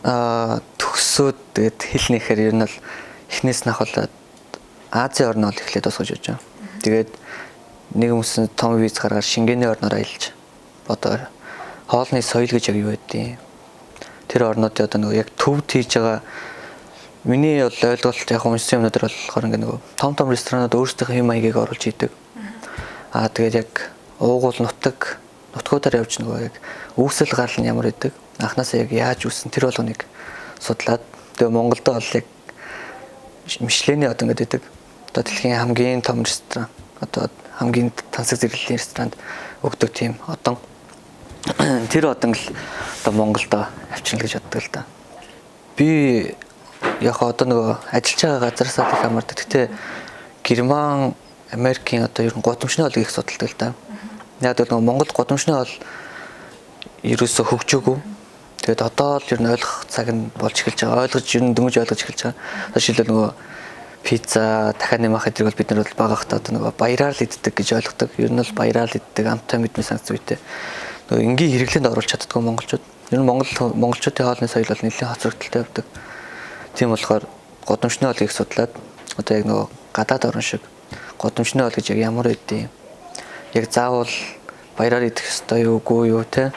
Төгсөөд тэгээд хэл нэхээр ер нь бол эхнээс нь ахвал Азийн орноо л эхлээд дуусгаж явж байгаа. Тэгээд нэг хүмүүс том виз гаргаад Шенгений орноор аялж одоо хоолны соёл гэж яг юу байдیں۔ Тэр орнуудын одоо нөгөө яг төвд хийж байгаа миний бол ойлголт яг уншсан юмнууд болохоор ингээ нөгөө том том ресторанууд өөрсдийнхөө хэм маягийг оруулж хийдэг. Аа тэгээд яг уугуул нутаг нутгуудаар явж нөгөө яг үүсэл гарал нь ямар идэг. Анхнаасаа яг яаж үүссэн тэр болгоныг судлаад тэгээ Монголд бол яг Мишлений одоо ингээд идэг. Одоо дэлхийн хамгийн том ресторан одоо хамгийн тансаг зэрэглэлийн ресторанд өгдөг тийм одон. Тэр одон л одоо Монголд авчирна гэж боддог л да. Би яг одоо нөгөө ажиллаж байгаа газараасаа их хамаардаг. Гэхдээ Герман, Америкийн одоо ер нь гудамжны хоолыг их судалдаг л да. Яг л нөгөө Монгол гудамжны хоол ерөөсөө хөгжөөгүй. Тэгээд одоо л ер нь ойлгох цаг нь болж эхэлж байгаа. Ойлгож ер нь дөнгөж ойлгож эхэлж байгаа. Жишээлбэл нөгөө пицца, дахиад нэмэх хэдрэг бол бид нар бол бага хата одоо нөгөө баяраар л иддэг гэж ойлгодог. Ер нь бол баяраар л иддэг амтай мэдмээ санагц үедээ. Нөгөө энгийн хэрэглээнд оруулж чаддгүй монголчууд. Ер нь монголчуудын хоолны соёл бол нэлээд хоцрогдолтой явдаг. Тийм болохоор гудамжны хоолыг судлаад одоо яг нөгөө гадаад орн шиг гудамжны хоол гэж яг ямар байдیں۔ Яг заавал баяраар идэх ёстой юу, үгүй юу те.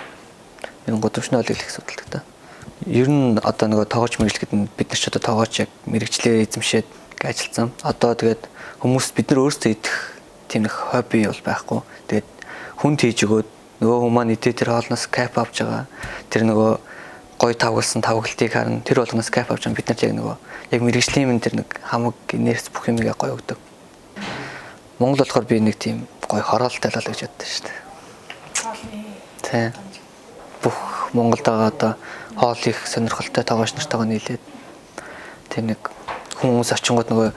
Ер нь гудамжны хоолыг их судалдаг та. Ер нь одоо нөгөө тоогооч мэргэжил гэдэг нь бид нар ч одоо тоогооч яг мэргэжлээ эзэмшээд ажилласан. Одоо тэгээд хүмүүс бид нар өөрсдөө идэх тийм нэг хобби бол байхгүй. Тэгээд хүнд хийж өгөөд нөгөө хүмүүс маань идээ тэр хоолноос кайф авч байгаа. Тэр нөгөө гой тавгалсан тавгалтыг харна. Тэр болгоноос кайф авч байгаа. Бид нар яг нөгөө яг мэргэжлийн юм тэр нэг хамаг нэрс бүх юмыг гой өгдөг. Монгол болохоор би нэг тийм гой хороолтой л гэж боддог шүү дээ. Хоолны. Тийм. Бүх Монголд байгаа одоо хоол их сонирхолтой тоогооч нартайгаа нийлээд тийм нэг хүмүүс очингууд нөгөө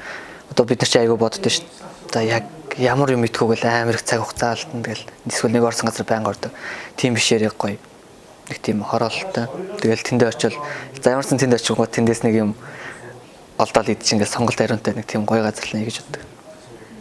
одоо бид нар чи айгүй боддоо шүү дээ. За яг ямар юм идэхүүг л амар их цаг хугацаа алдна тэгэл эсвэл нэг орсон газар байнга ордог. Тийм бишээр яг гоё. Нэг тийм хороолтой. Тэгэл тэндээ очивол за ямарсан тэнд очингууд тэндээс нэг юм олдоол идчих ингээл сонголт ариунтай нэг тийм гоё газар л нэ гэж боддог.